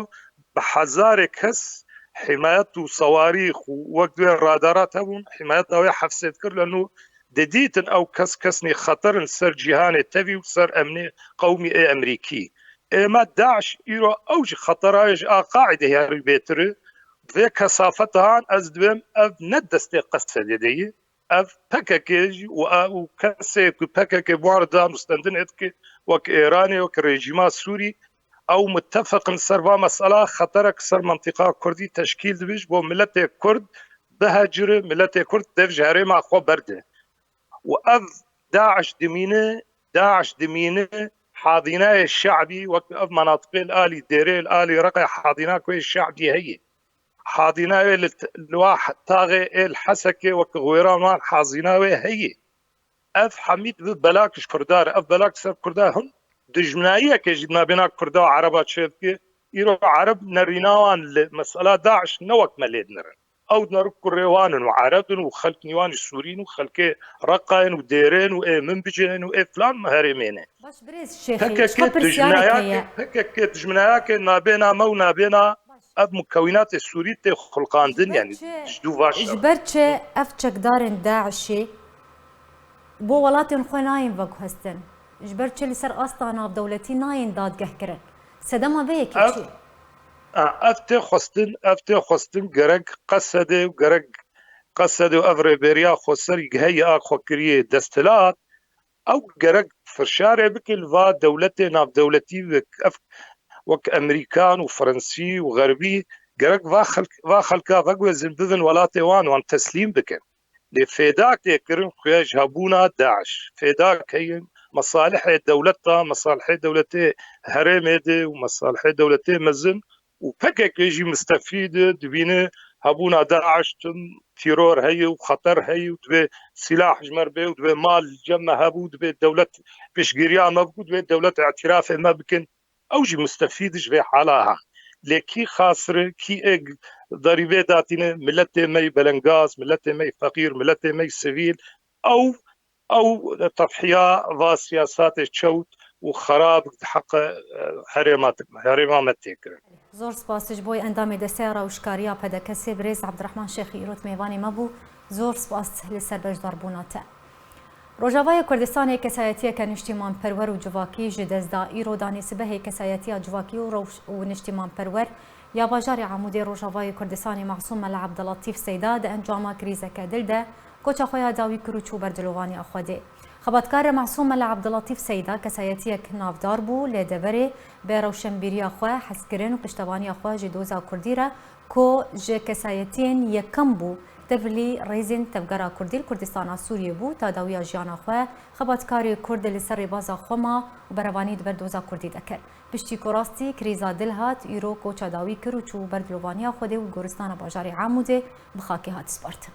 bi hezarê kes himayet û sewarîx û wek divê radarat hebûn, himayeta wê hefsê dikir, lê nû didîtin ew kes kesnî xeter in ser cîhanê tevî û ser emnê qewmî ê Emerîkî. Ême DAIŞ îro ew jî xetera wê ji a Qaîdê herî bêtir e. Vê kesafeta han ez dibêm ev ne destê Qesedê de ye. Ev P K K jî û a, û kesê ku P K K bi wan re dan û stendinê dike, wek Êranê, wek rejîma Sûrî, ew mutefeq in ser va mesela xeterek ser mentiqa Kurdî teşkîl dibe ji bo miletê Kurd bihecire, miletê Kurd dev ji herêma xwe berde. Û ev DAIŞ dimîne, DAIŞ dimîne, hazînayê şe'bî wek ev menatiqê li alî Dêrê, li alî Reqê hazîna ku yê şe'bî heye. Hazîna wê li, li wa taxê ê li Hesekê wek xwêran wan hazîna wê heye. Ev hemî dibe belak ji Kurda re. Ev belak ser Kurda him dijminayiyeke jî nabêna Kurda û Ereba çêdike. Îro Ereb nerîna wan li mesela DAIŞ ne wek me lê dinirin. Ew dinerin kurê wan in û Ereb in û xelk nîwanî Sûrî in û xelkê Reqayên û Dêrên û ê Minbicên û ê filan herêmê ne. Baş birêz Şêxî, çiqa P K K pirsyarek heye. P K K dijminayake nabêna me û nabêna ev mukewînatê Sûrî tê xulqandin, yanî ji dû va şer. Ji ber çi ev çekdarên DAIŞê bo welatên xwe nayên veguhestin? Ji ber çi li ser asta navdewletî nayên dadgehkirin? Sedema vê yekê çi ye? Ev tê xwestin, ev tê xwestin gerek Qesedê û gerek Qesedê û ev rêberiya xweser heye a xwekiriyê desthilat, ew gerek firşarê bike li va dewletê navdewletî wek ev, wek Emerîkan û Frensî û Xerbî, gerek va xelk, va xelka veguhezin, bibin welatê wan, wan teslîm bikin. Lê fêda tê kirin xuya ji hebûna DAIŞ. Fêda keyin mesalihê dewleta, mesalihê dewletê herêmê de û mesalihê dewletê mezin û P K K jî mistefîd e, dibîne hebûna DAIŞ tim tîror heye û xeter heye û divê sîlah ji me re bê û divê mal li cem me hebû, divê dewlet piştgiriya me bikû, divê dewlet îtirafê me bikin. Ew jî mistefîd ji vê hala ha. Lê kî xasir e, kî ê derîbê datîne, miletê me yê belengaz, miletê me yê feqîr, miletê me yê sivîl, ew, ew tedhiya va siyasatê çewt û xerab di heqe, e, herêma, herêma me tê kirin. Zor spas ji bo endamê Desteya Rawişkariya P D K S, birêz Abdurrahman Şêxî îro mêvanê me bû. Zor spas li ser beşdarbûna te. Rojavayê Kurdistanê kesayetiyeke niştîmanperwer û civakî ji dest da. Îro danê sibehê kesayetiya civakî û rewş û niştîmanperwer ya bajarê Amûdê Rojavayê Kurdistanê Masûm Mela Abdulletîf Seyda di encama krîzeke dil de koça xwe ya dawî kir û çû ber dilovaniya Xwedê. Xebatkarê Masûm Mela Abdulletîf Seyda kesayetiyek navdar bû, lê deverê bi rewşenbîriya xwe, hezkirin û piştevaniya xwe ji doza Kurdî re ku ji kesayetiyên yekem bû, tevlî rêzên Tevgera Kurdî li Kurdistana Sûriyê bû, ta dawiya jiyana xwe xebatkarê Kurd li ser rêbaza xwe ma û berevanî di ber doza Kurdî de kir. Piştî ku rastî krîza dil hat, îro koça dawî kir û çû ber dilovaniya Xwedê û goristana bajarê Amûdê bi xakê hat spartin.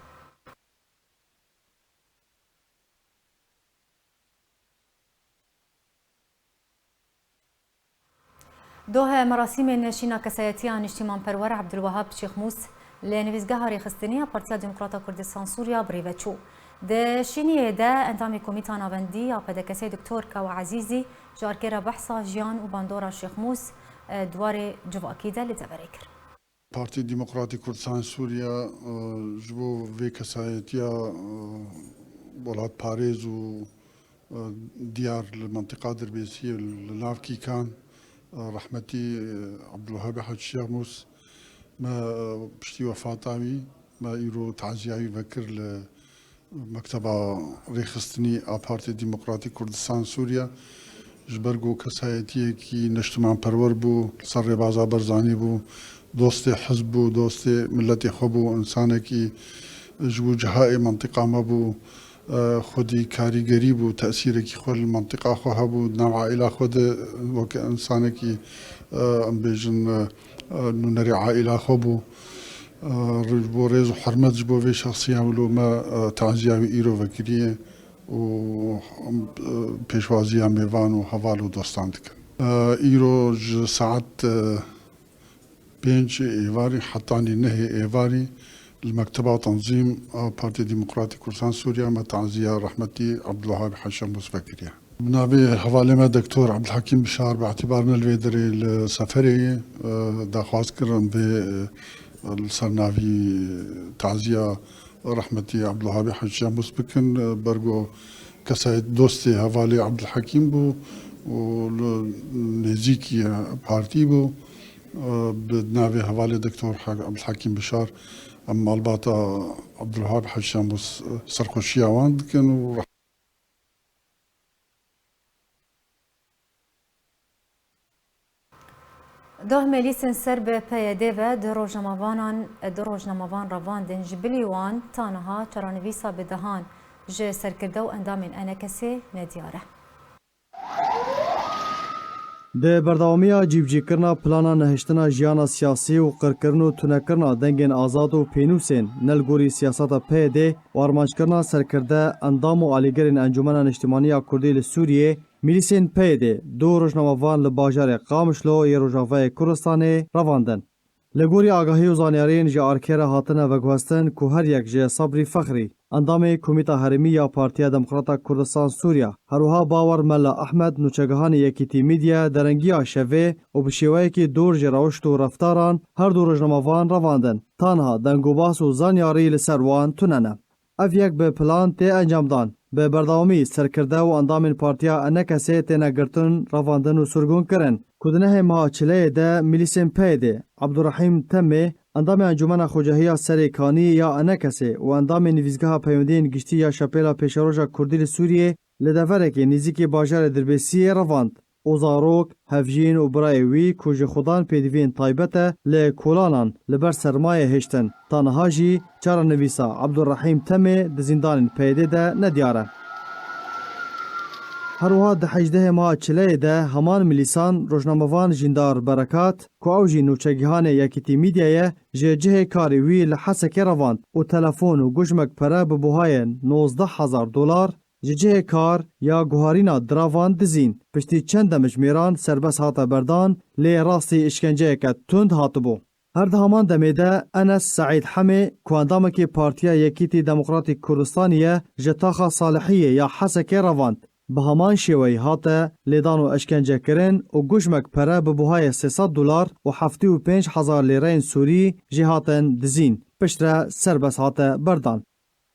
Dohe merasîmên şîna kesayetiya niştîmanperwer Ebdulwehab Şêxmûs li nivîsgeha rêxistinî ya Partiya Demokrata Kurdistan Sûriya bi rê ve çû. Di şîniyê de endamê Komîta Navendî ya P D K S'ê Doktor Kawa Ezîzî ji arkê re behsa jiyan û bandora Şêxmûs, e, di warê civakî de li deverê kir. Partî Demokratî Kurdistan Sûriye, e, ji bo vê kesayetiya, e, welatparêz û, e, diyar li mentiqa Dirbêsiyê li nav kîkan, e, rehmetî, e, Ebdulwehab Hacî Şêxmûs, me, e, piştî wefata wî, me îro taziya wî vekir li Mekteba Rêxistinî a Partê Demokratîk Kurdistan Sûriye, ji ber ku kesayetiyekî niştimanperwer bû, li ser rêbaza Barzanî bû, dostê hizb bû, dostê miletê xwe bû, însanekî ji bo cihayê mentiqa me bû, e, xwedî karîgerî bû, tesîrekî xwe li mentiqa xwe hebû, di nav aîla xwe de weke însanekî, e, em bêjin, e, e, nûnerê aîla xwe bû. E, ji bo rêz û hurmet ji bo vê şexsiya wilo me, e, taziya wî îro vekiriye û, e, pêşwaziya mêvan û heval û dostan dikin. E, îro ji saet, e, pênc êvarî hetanî nehê êvarî li Mekteba Tenzîm a Partî Demokratîk Kurdistan Sûriye me taziya rehmetî Ebdulwehab Hacî Şêxmûs vekiriye. Bi navê hevalê me Doktor Ebdulhekîm Bişar, bi îtibar ne li vê derê li seferê ye, e, daxwaz kir em vê, e, li ser navî taziya rehmetî Ebdulwehab Hacî Şêxmûs bikin, e, ber ku kesayet dostê hevalê Ebdulhekîm bû û li nêzîkî partî bû. E, bi navê hevalê Doktor Hak-, Ebdulhekîm Bişar em malbata Ebdulwehab Hacî Şêxmûs, e, serxweşiya wan dikin û Doh meclîsên ser bi P Y D ve du rojnamavanan, du rojnamavan revandin, ji bilî wan ta niha çarenivîsa bi dehan ji serkirde û endamên E N K S'ê nediyar e. Di berdewamiya cîbicîkirina plana nehiştina jiyana siyasî û qirkirin û tunekirina dengên azad û pênûsên ne li gorî siyaseta P Y D û armanckirina serkirde, endam û alîgirên Encûmena Niştimanî ya Kurdî li Sûriyê, Mîlîsên P Y D du rojnamevan li bajarê Qamişlo yê Rojavayê Kurdistanê revandin. Li gorî agahî û zanyariyên ji ARKê re hatine veguhestin ku her yek ji Sabrî Fexrî, endamê Komîta Herêmî ya Partiya Demokrata Kurdistan Sûriya, her wiha Bawer Mela Ehmed, nûçegihanê Yekîtî Media, derengiya şevê û bi şêweyekî dûr ji rewşt û reftaran her du rojnamevan revandin. Tanha dengûbas û zanyarî li ser wan tune ne. Ev yek bi plan tê encamdan. Bi berdewamî serkirde û endamên Partiya ENKSê têne girtin, revandin û sirgûn kirin, ku di nehê meha çileyê de milîsên PYDê, Abdurrehîm Temê, endamê Encûmena Xwecahiya Serê Kanî ya ENKSê û endamê Nivîsgeha Peywendiyên Giştî ya Şepêla Pêşeroja Kurdî li Sûriyê, li deverekê nêzîkî bajarê Dirbêsiyê revand û zarok, hevjîn û birayê wî ku ji xudan pêdiviyên taybet e li kolanan li ber sermayê hiştin. Ta niha jî çarenivîsa Abdurrehîm Temê di zîndanên PYDê de nediyar e. Her wiha di hejdehê meha çileyê de heman milîsan rojnamevan Jîndar Berekat, ku ew jî nûçegihanê Yekîtî Media ye, ji cihê karê wî li Hesekê revand û telefon û gujmek pere bi buhayê nozdeh hezar dolar, ji cihê kar ya guharîna diravan dizîn. Piştî çend demjimêran serbest hate berdan, lê rastî îşkenceyeke tund hatibû. Her di heman demê de Enes Seîd Hemê, ku endamekî Partiya Yekîtî Demokratîk Kurdistanî ye, ji taxa Salihiyê ya Hesekê revand. Bi heman şêweyî hate lêdan û eşkence kirin û gujmek pere bi buhayê sê sed dolar û heftê û pênc hezar lêreyên Sûrî jê hatin dizîn. Piştre serbest hate berdan.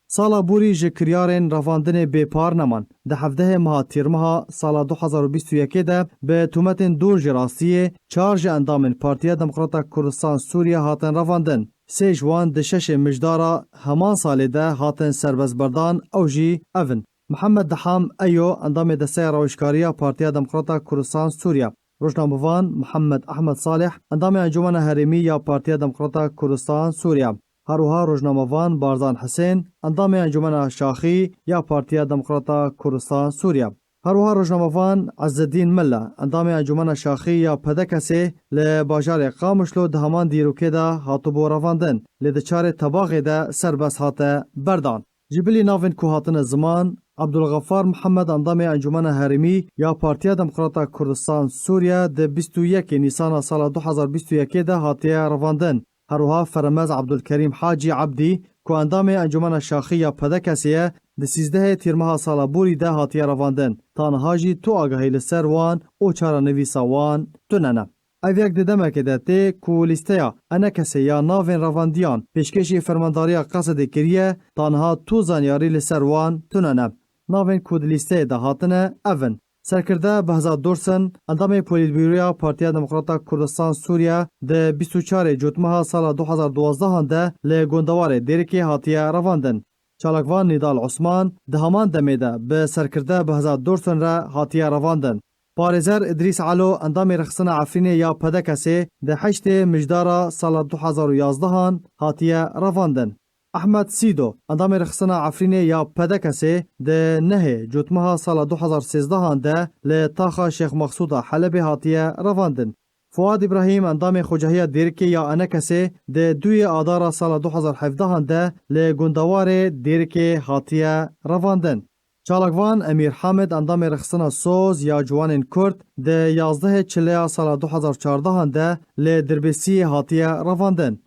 Sala borî ji kiryarên revandinê bêpar neman. Di hevdehê meha Tîrmeha sala du hezar û bîst û yekê de bi tûmetên dûr ji rastiyê çar ji endamên Partiya Demokrata Kurdistan Sûriye hatin revandin. Sê ji wan di şeşê Mijdara heman salê de hatin serbestberdan, ew jî ev in: Mihemed Deham Eyo, endamê Desteya Rewişkariya Partiya Demokrata Kurdistan Sûriye. Rojnamevan Mihemed Ehmed Salih, endamê Encûmena Herêmî ya Partiya Demokrata Kurdistan Sûriye. Her wiha rojnamevan Barzan Hisên, endamê Encûmena Şaxî ya Partiya Demokrata Kurdistan Sûriye. Her wiha rojnamevan Ezzedîn Milla, endamê Encûmena Şaxî ya P D K S'ê li bajarê Qamişlo di heman dîrokê de hatibû revandin, lê di çarê Tebaxê de serbest hate berdan. Ji bilî navên ku hatine ziman, Abdulxefar Mihemed, endamê Encûmena Herêmî ya Partiya Demokrata Kurdistan Sûriye, di bîst û yekê Nîsana sala du hezar bîst û yekê de hatiye revandin. Her wiha Feremez Abdulkerîm Hacî Ebdî, ku endamê Encûmena Şaxî ya P D K S'ê ye, di sîzdehê Tîrmeha sala borî de hatiye revandin. Ta niha jî tu agahî li ser wan û çarenivîsa wan tune ne. Ev yek di demekê de tê ku lîsteya ENKSê ya navên revandiyan pêşkêşî Fermandariya Qesedê kiriye, ta niha tu zanyarî li ser wan tune ne. Navên ku di lîsteyê de hatine ev in: Serkirde Behzat Dursun, endamê Polîtbûroya Partiya Demokrata Kurdistan Sûriye, di bîst û çarê Cotmeha sala du hezar duwazdehan de li gundewarê Dêrikê hatiye revandin. Çalakvan Nîdal Osman di heman demê de bi serkirde Behzat Dursun re hatiye revandin. Parêzer Îdrîs Elo, endamê rêxistina Efrînê ya P D K S'ê, di heştê Mijdara sala du hezar û yazdehan hatiye revandin. Ehmed Sîdo, endamê rêxistina Efrînê ya P D K S'ê, di nehê Cotmeha sala du hezar sêzdehan de li taxa Şêx Mexsûd a Helebê hatiye revandin. Fuad Îbrahîm, endamê Xwecahiya Dêrikê ya ENKSê, di duyê Adara sala du hezar hevdehan de li gundewarê Dêrikê hatiye revandin. Çalakvan Emîr Hamid, endamê rêxistina Soz ya Ciwanên Kurd, di yazdehê Çileya sala du hezar çardehan de li Dirbêsiyê hatiye revandin.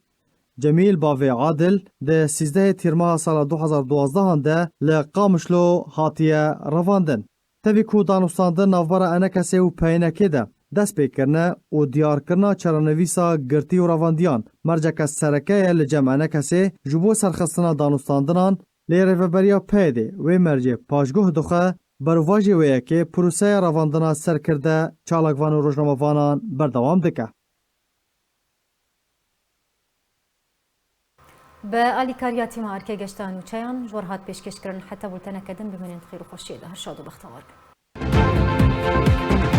Cemîl Bavê Adil, di sîzdehê Tîrmeha sala du hezar duwazdehan de li Qamişlo hatiye revandin. Tevî ku danûstandin navbera ENKSê û PYNKê de dest pê kirine û diyarkirina çarenivîsa girtî û revandiyan merceke sereke ye li cem ENKSê ji bo serxistina danûstandinan, lê Rêveberiya PYDê wê mercê paşguh dixwe, berovajê wê yekê proseya revandina serkirde, çalakvan û rojnamevanan berdewam dike. Bi alîkariya tîma Erkê Geşta Nûçeyan ji we re hat pêşkêşkirin. Heta bulteneke din bimînin di xêr û xweşiyê de. Her şad û bextewar bin.